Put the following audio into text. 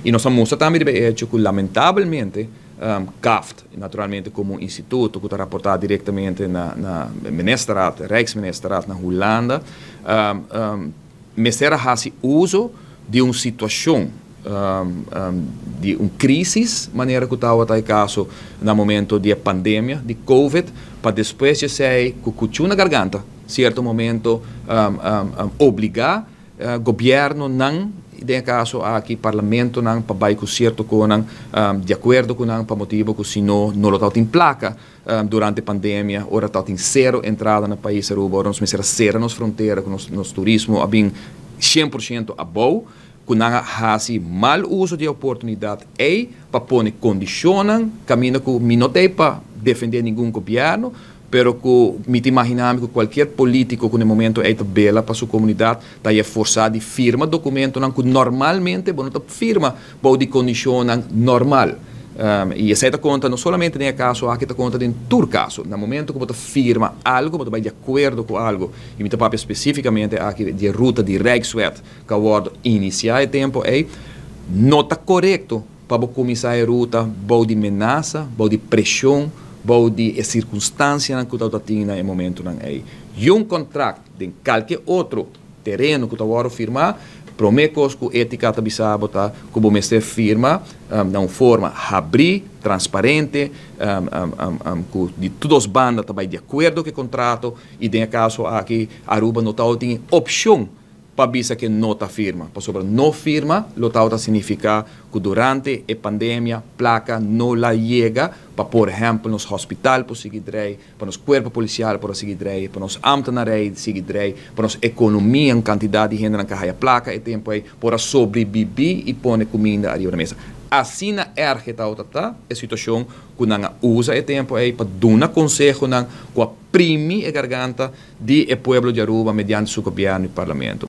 Y nos a mustra tambe e hecho cu lamentablemente CAFT, naturalmente como un instituto cu ta raporta directamente na Ministerraad, Rijksministerraad na Hulanda, mester a haci uso di un situacion di un crisis, manera cu tabata e caso na momento di pandemia, di Covid, pa despues di esey, cu cuchiu na garganta, cierto momento obliga gobiernonan, den caso aki parlamentonan, pa bay cu cierto cosnan di acuerdo cu nan, pa motibo cu sino no lo tin placa durante e pandemia, ora tin cero entrada na pais Aruba, ora nos mester a cera nos frontera, cu nos turismo a bin 100% abou, cu nan a haci mal uso di oportunidad ey pa pone condicionnan, caminda cu mi no tin pa defende ningun gobierno, pero cu mi ta imagina cu cualkier politico cu na momento ey ta bela pa su comunidad, ta e forsa di firma documentonan cu normalmente bo no ta firma bou di condicionnan normal. Y esey ta conta no solamente den e caso aki, ta conta den tur caso. Na momento cu bo firma algo, bo bay di acuerdo cu algo, y mi ta papia specificamente aki di ruta di Rijkswet, cu a wordo inicia e tempo ey, no ta corecto pa cuminsa e ruta bou di menasa, bou di presion, bou di circunstancianan cu ta tin na e momentonan ey. Y un contract den cualkier otro tereno cu ta wordo firma, prome cos cu etica ta bisa bo ta cu bo mester firma na un forma habri, transparente, cu di tur banda ta di acuerdo cu e contrato, y den e caso aki Aruba no tin opcion pa bisa cu no ta firma. Pasobra no firma, lo ta significa cu durante e pandemia, placa no a yega pa, por ehempel, nos hospital por sigui draai, pa nos cuerpo policial por sigui draai, pa nos ambtenarij sigui draai, pa nos economia, un cantidad di hende cu haya placa e tempo ey, por sobrevivi y pone cuminda ariba na mesa. Asina erg ta e situacion cu nan a usa e tempo ey pa duna consehonan cu a primi e garganta di e pueblo di Aruba mediante su gobierno y parlamento.